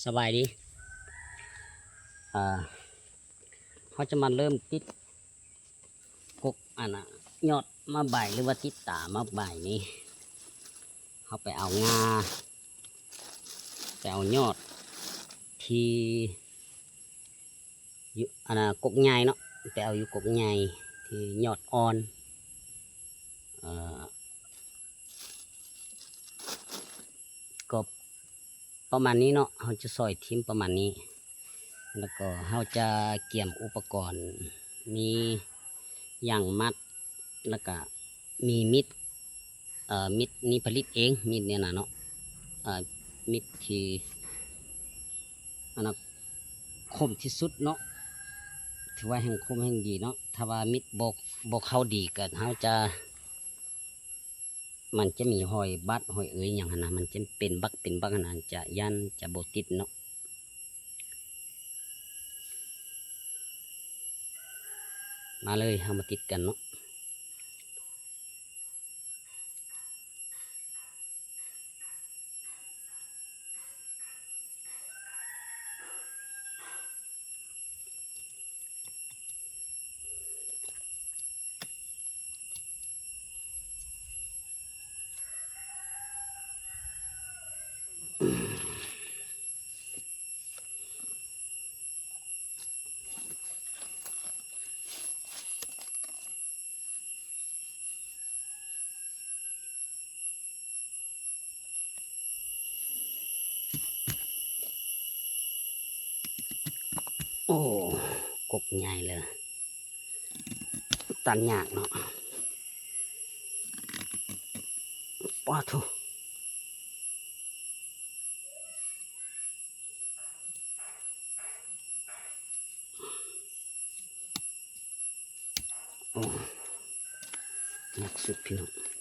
ສະບາຍດີ ເຮົາຈະມາເລີ່ມຕິດກົກ ອັນນ່າ ຍອດໝາກໃບ ຫຼືວ່າຕິດຕາໝາກໃບນີ້ ເຮົາໄປເອົາງ່າ ໄປເອົາຍອດທີ່ ຢູ່ ອັນນ່າ ກົກໃຫຍ່ເນາະ ໄປເອົາຢູ່ກົກໃຫຍ່ທີ່ຍອດອ່ອນ ເອີ ກໍປະມານນີ້ເນາະ ເຮົາຈະຊອຍຖິ້ມປະມານນີ້ ແລ້ວກໍເຮົາຈະກຽມອຸປະກອນ ມີຢາງມັດ ແລ້ວກະມີມິດ ເອີ ມິດນີ້ຜະລິດເອງ ມິດນີ້ນະເນາະ ເອີ ມິດທີ່ ອັນນ່າ ຄົມທີ່ສຸດເນາະ ຖືວ່າແຮ່ງຄົມແຮ່ງດີເນາະ ຖ້າວ່າມິດບໍ່ ບໍ່ເຂົ້າດີກໍເຮົາຈະ ມັນຈະມີຮອຍບາດຮອຍເອີຍຫຍັງຫັ້ນນະ ມັນຈະເປັນບັກເປັນບັກຫັ້ນນະ ຈະຢ້ານຈະບໍ່ຕິດເນາະ ມາເລີຍ ເຮົາມາຕິດກັນເນາະ. ໂອ້ ກົກໃຫຍ່ເລີຍ ຕັດຍາກເນາະ ປາໂທ້. ໂອ້ ໜັກສຸດພີ່ນ້ອງ.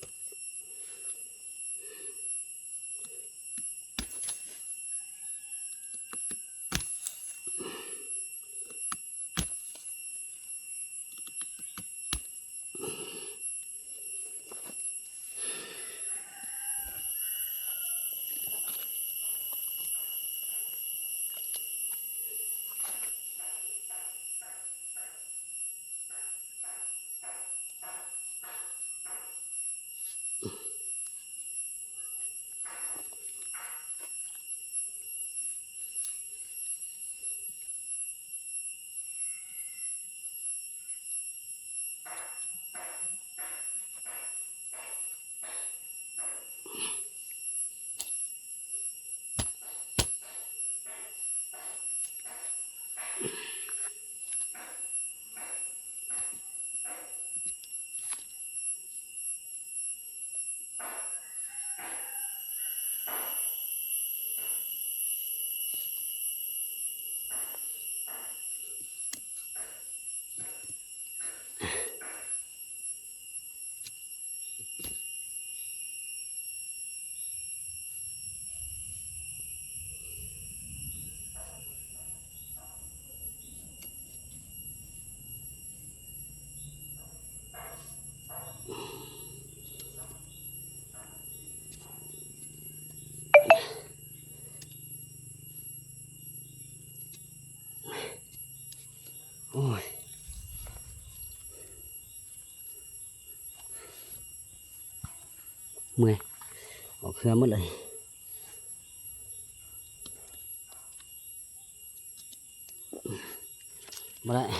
ໂອ້ຍ ເມື່ອຍ ອອກເຫື່ອໝົດເລີຍ ບໍ່ໄດ້